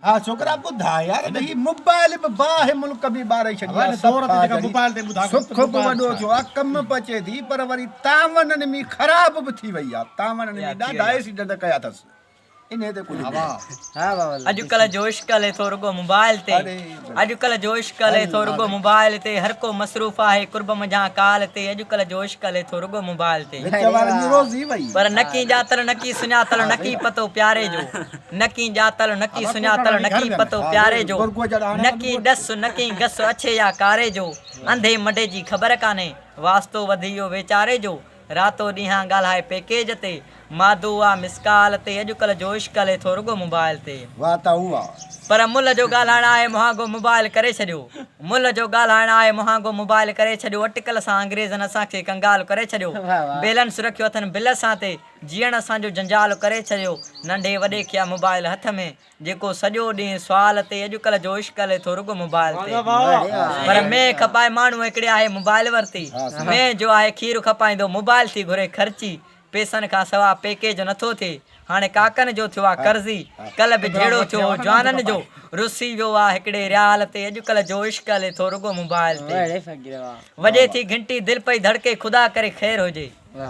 ها ڇوڪرا ٻڌاء يار ته هي موبائل به باهه ملڪ به ٻاري ڇڏي آ صفا جهڙي سک به وڏو ٿيو آ ڪم به اچي ٿي پر وري تاونن ۾ خراب به ٿي وئي آ تاونن ۾ ڏاڍا ايسيڊنٽ ڪيا اٿس انهي تي ڪجهه ٻڌاء. اڄڪلهه جو عشق هلي ٿو رڳو موبائل تي اڄڪلهه جو عشق هلي ٿو رڳو موبائل تي هر ڪو مصروف آهي قرب منجهان ڪال تي اڄڪلهه جو عشق هلي ٿو رڳو موبائل تي. وچ وارن جي روزي وئي. پر نڪي ڄاتل نڪي سڃاتل نڪي پتو پياري جو نڪي ڄاتل نڪي سڃاتل نڪي پتو پياري جو نڪي ڏس نڪي گس اڇي يا ڪاري جو انڌي منڊي جي خبر ڪانهي واسطو وڌي ويو ويچاري جو راتو ڏينهان ڳالهائي پيڪيج تي مادو آ مسڪال تي اڄڪلهه جو عشق هلي ٿو رڳو موبائل تي. واه ته هو آ. پر ملهه جو ڳالهائڻ آهي مهانگو موبائل ڪري ڇڏيو ملهه جو ڳالهائڻ آهي مهانگو موبائل ڪري ڇڏيو اٽڪل سان انگريزن اسان کي ڪنگال ڪري ڇڏيو بيلنس رکيو اٿن بل اسان تي جيئڻ اسان جو جنجال ڪري ڇڏيو ننڍي وڏي کي آ موبائل هٿ ۾ جيڪو سڄو ڏينهن سوال تي اڄڪلهه جو عشق هلي ٿو رڳو موبائل تي پر مينهن کپائي ماڻهو هڪڙي آهي موبائل ورتي مينهن جو آهي کير کپائيندو موبائل ٿي گهري خرچي پيسن کان سوا پيڪيج نٿو ٿئي هاڻي ڪاڪن جو ٿيو آ قرضي ڪلهه به جهيڙو ٿيو هو جوانن جو رسي ويو آ هڪڙي ريال تي اڄڪلهه جو عشق هلي ٿو رڳو موبائل تي وڄي ٿي گهنٽي دل پئي ڌڙڪي خدا ڪري خير هجي.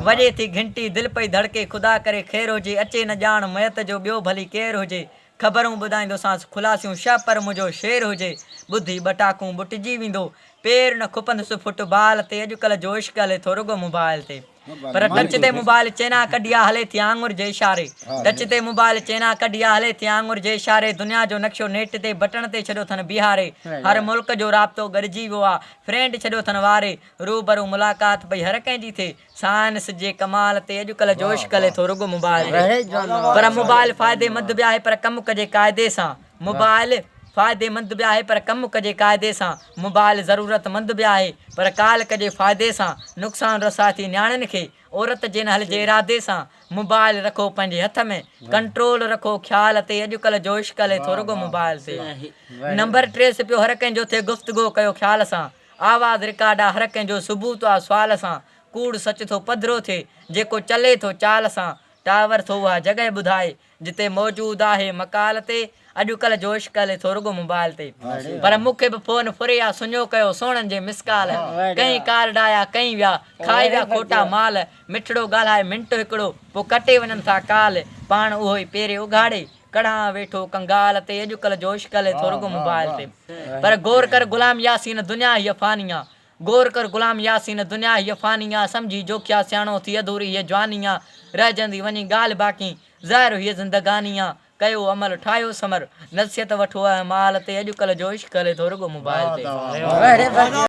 وڄي ٿي گهنٽي، دل پئي ڌڙڪي، خدا ڪري خير هجي، اچي نه ڄاڻ ميت جو ٻيو ڀلي ڪير هجي، خبرون ٻڌائيندوسانس خلاصيون شهه پر منهنجو شعر هجي، ٻڌي ٻٽاڪون ٻٽجي ويندو، پير نه کپندس فٽ بال تي، اڄڪلهه جو عشق هلي ٿو رڳو موبائل تي، پر ٽچ تي موبائل چينا ڪڍي آ هلي ٿي آڱر جي اشاري، ٽچ تي موبائل چينا ڪڍي آ هلي ٿي آڱر جي اشاري، دنيا جو نقشو نيٽ تي بٽڻ تي ڇڏيو ٿن بيهاري، هر ملڪ جو رابطو گڏجي ويو آ، فرينڊ ڇڏيو ٿن واري، روبرو ملاقات پئي هر ڪنهن جي ٿئي، سائنس جي ڪمال تي اڄڪلهه جوش ڪلي ٿو رڳو موبائل تي. پر موبائل فائديمند به آهي پر ڪم ڪجي قاعدي سان. موبائل فائديمند به آهي پر ڪم ڪجي قاعدي سان. موبائل ضرورتمند به آهي پر ڪال ڪجي فائدي سان. نقصان رسائي ٿي نياڻين کي، عورت جي نه هلجي ارادي سان. موبائل رکو پنهنجي هٿ ۾، ڪنٽرول رکو خيال تي، اڄڪلهه جوش ڪلي ٿو رڳو موبائل تي. نمبر ٽريس پيو هر ڪنهن جو ٿئي گفتگو ڪيو خيال سان. آواز رڪارڊ آ هر ڪنهن جو ثبوت آ سوال سان ڪوڙ سچ ٿو پڌرو ٿئي جيڪو چلي ٿو چال سان ٽاور ٿو اها جڳهه ٻڌائي جتي موجود آهي مڪال تي اڄڪلهه جو عشق هلي ٿو رڳو موبائل تي پر مون کي به فون ڦري آ سڃو ڪيو سهڻن جي مسڪال ڪئين ڪارڊ آيا ڪئين ويا کائي ويا کوٽا مال مٺڙو ڳالهائي منٽ هڪڙو پو ڪٽي وڃن ٿا ڪال پاڻ اهو ئي پيري اگهاڙي ڪڙهان ويٺو ڪنگال تي اڄڪلهه جو عشق هلي ٿو رڳو موبائل تي پر غور ڪر غلام ياسين دنيا هيء فاني آ غور ڪر غلام ياسين دنيا هيء فاني آ سمجهي جوکيا سياڻو ٿي اڌوري هيء جواني آ رهجندي وڃي ڳالهه باقي ظاهر هيء زندگاني آ ڪيو عمل ٺاهيو ثمر نصيحت وٺو اعمال تي اڄڪلهه جو عشق هلي ٿو رڳو موبائل تي.